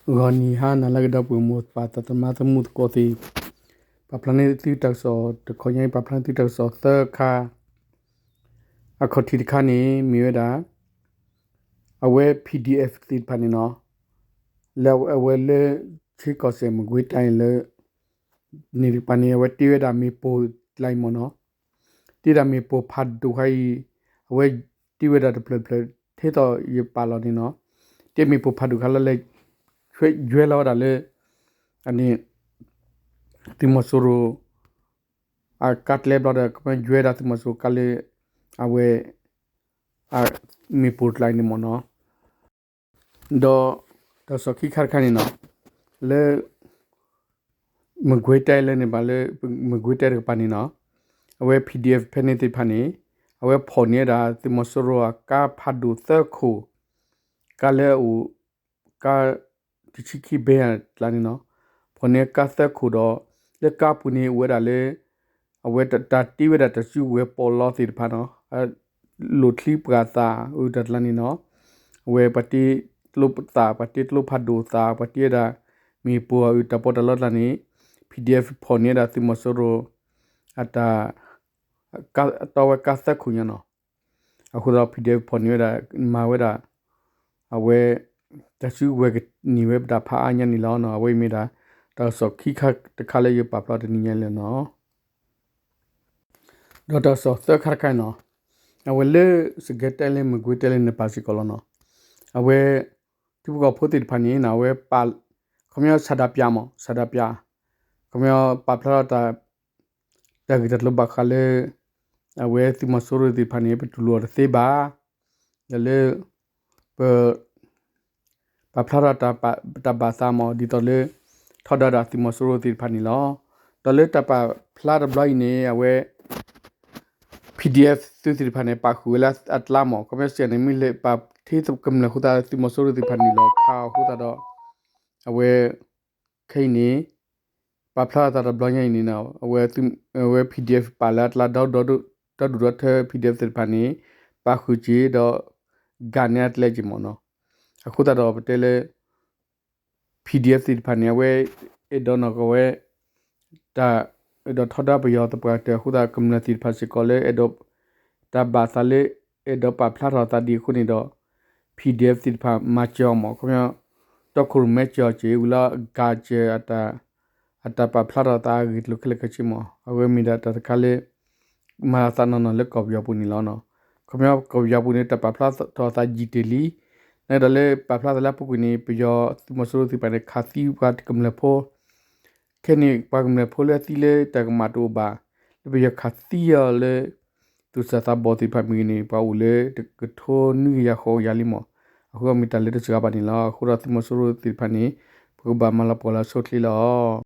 ဂီၤနံၤဟါနၤလၢအဂ့ၤ ဒီပုၢ်ဝဲၢ်မိၢ်ပၢ်သးသမါသမူသကိးသ့ၣ်, ပာ်ဖျါန့ၢ်သုတၢ်ကစီၣ်တခီညါအံၤ ပာ်ဖျါန့ၢ်သုတၢ်ကစီၣ်သၢခါ, အခီၣ်ထံးတခါန့ၣ် မ့ၢ်ဝဲဒၣ် အဝဲ PDF သ့ၣ်တဖၣ်န့ၣ်နီၤ, လၢအဝဲလၢ ခ့ကီၢ်စဲၣ် မကွ့ၤတၢ်လၢ န့ၣ်တကပၤန့ၣ် အဝဲတ့ဝဲဒၣ်မ့ၣ်ပိၢ်ကျါအံၤမ့ၢ်နီၤ, တ့ဒၣ်မ့ၣ်ပိၢ်ဖးဒိၣ်ခါအံၤ, အဝဲတ့ဝဲဒၣ်တဖျၢၣ်တဖျၢၣ် ထဲသိးယပာ်လီၤန့ၣ်နီၤ, တ့မ့ၣ်ပိၢ်ဖးဒိၣ်ခါလၢလဲၤ ယွဲလီၤဝဲဒၣ်လၢ အန့ၣ် သုးမီၤစိရိၤ အကါကျဲဘျီဒီး ကမ့ၢ်ယွဲဒၣ်သုးမီၤစိရိၤကါလၢ အဝဲ မ့ၣ်ပိၢ်ကျါအံၤန့ၣ်မ့ၢ်နီၤ, ဒီး တၢ်ကစီၣ်ခံခါတခါန့ၣ်နီၤ, လၢ မကွ့ၤတၢ်လၢန့ၣ်ဘၣ်လၢ မကွ့ၤတၢ်တကပၤန့ၣ်နီၤ, အဝဲ PDF ဖဲန့ၣ်သ့ၣ်တဖၣ်န့ၣ် အဝဲဖီၣ်န့ၢ်ဝဲဒၣ်သုးမီၤစိရိၤအကါဖးဒိၣ်သၢခိၣ်, ကါလၢအအိၣ် ကါ တဆံခံဘ့အကျါန့ၣ်နီၤ, ဖီၣ်န့ၢ်ကါသၢခိၣ်ဒီး လၢကါပူၤန့ၣ်အိၣ်ဝဲဒၣ်လၢ အဝဲတၢ်တ့ဝဲဒၣ်တၢ်စုကဝဲၤပီးလီသ့ၣ်တဖၣ်နီၤ, လိၣ်ချံပှၤသၣ်အုးတၢ်ကျါန့ၣ်နီၤ, အဝဲပှၤတ့ကျိသၣ် ပှၤတ့ကျိဖးဒိၣ်သၣ် ပှၤတ့ဝဲဒၣ် မ့ၣ်ပိၢ်အုးတၢ်ပီးတၢ်လီကျါန့ၣ် PDF ဖီၣ်န့ၢ်ဝဲဒၣ်သုးမီၤစိရိၤ အတၢ် တီဝဲကါသၢခိၣ်ညါနီၤ, အဃိသတးဒီး PDF ဖီၣ်န့ၢ်ဝဲဒၣ် မၤဝဲဒၣ် အဝဲ တၢ်စုကဝဲၤကန့ၢ်ဝဲဒၣ်ဖးအါညါန့ၣ်လီၤနီၤ, အဝဲအံၤမ့ၢ်ဒၣ် တၢ်ကစီၣ်ခံခါတခါလၢယပာ်ဖျါတနံၤညါလီၤနီၤ, ဒီးတၢ်ကစီၣ်သၢခါတခါနီၤ, အဝဲလၢ စကဲတဲလၢ မကွ့ၤတဲလၢန့ၣ်ပာ်စ့ၢ်ကီးလီၤနီၤ, အဝဲ ထံဖိကီၢ်ဖိသ့ၣ်တဖၣ်န့ၣ် အဝဲပာ် ခီပညီဆန္ဒပြမး ဆန္ဒပြ ခီပညီပာ်ဖျါထီၣ်တၢ် တၢ်ဂ့ၢ်တၢ်ကျိၤဘၣ်ဃးလၢ အဝဲသုးမီၤစိရိၤသ့ၣ်တဖၣ်န့ၣ် ပတူၢ်လိာ်အီၤတသ့ဘၣ်, ဒီးလၢ ပ ပာ်ဖျါထီၣ်တၢ်ဘၣ်သးမး ဒ်သိးလၢ ထီဒါဒၣ်သုးမီၤစိရိၤသ့ၣ်တဖၣ်န့ၣ်လီၤ. ဒီးလၢတၢ်ပာ်ဖျါတဘျီအံၤန့ၣ် အဝဲ PDF သုးသ့ၣ်တဖၣ်န့ၣ် ပာ်ဃုာ်ဝဲလၢအကျါမး ခီပညီစံးန့ၣ် မ့ၢ်လၢပာ်ထဲကမျၢၢ်အဃိသတး သုးမီၤစိရိၤသ့ၣ်တဖၣ်န့ၣ်လီၤခးအဃိသတးဒီး အဝဲ ခဲအံၤန့ၣ် ပာ်ဖျါထီၣ်သးတဘျီညါအံၤန့ၣ် အဝဲ PDF ပာ်လၢအကျါ ဒီဒူၣ်ဒီထၢ PDF သ့ၣ်တဖၣ်န့ၣ် ပာ်ဃုာ်က့ၤဒီး ကၤန့ၢ်အကျဲက့ၤမးနီၤ. အဃိသတးဒီးပတဲလၢ PDF သ့ၣ်တဖၣ်န့ၣ် အဝဲ အဲၣ်ဒိးနီၢ်ကီၢ်ဝဲ တၢ် အဲၣ်ဒိးထီဒါပယီၤသပှၢ်တၢၢ်အဃိသတး ကမျၢၢ်သ့ၣ်တဖၣ်စ့ၢ်ကီးလၢအဲၣ်ဒိး တၢ်ဘၣ်သးလၢ အဲၣ်ဒိးပာ်ဖျါထီၣ်သးဒ်အဃိန့ၣ်ဒီး PDF သ့ၣ်တဖၣ်မၤစၢၤအီၤမး ခီပညီ တီခိၣ်ရိၣ်မဲစၢၤအီၤက့ၤ ဝံၤလီၤကၤစၢၤ အတၢ်ပာ်ဖျါထီၣ်သးအဂ့ၢ်ကျိၤခဲလၢာ်ခဲဆ့မး အဝဲမ့ၢ်ဒၣ်တၢ်တခါလၢ မၤသးနီၢ်နီၢ်လၢကီၢ်ပယီၤပူၤန့ၣ်လီၤ. ခီပညီကီၢ်ပယီၤပူၤန့ၣ် တၢ်ပာ်ဖျါထီၣ်သးယံာ်တ့ၢ်လံ. နဒီးလၢပာ်ဖျါသးလၢအပူၤကွံာ်န့ၣ် ပယီၤသုးမီၤစိရိၤသ့ၣ်တဖၣ်န့ၣ် ခးသံပှၤကမျၢၢ်ဖိ ခဲန့ၣ် ပှၤကမျၢၢ်ဖိလၢအသံလၢတၢ်ကမၣ်တအိၣ်ဘၣ် လၢပယီၤခးသံအီၤလၢ သူၣ်စၢ်သးဘီၣ်သ့ၣ်တဖၣ်မ့ၢ်ဂ့ၤန့ၣ် ပှၤအိၣ်လၢတကထိနွံကယၤဃိးကယၤလံမး. အဃိမ့ၢ်တၢ်လၢတစှၤဘၣ်န့ၣ်လီၤ. အဃိဒီးသုးမီၤစိရိၤသ့ၣ်တဖၣ်န့ၣ် ပကဘၣ်မၤလီၤပှီၢ်လၢအဆိအချ့လီၤ.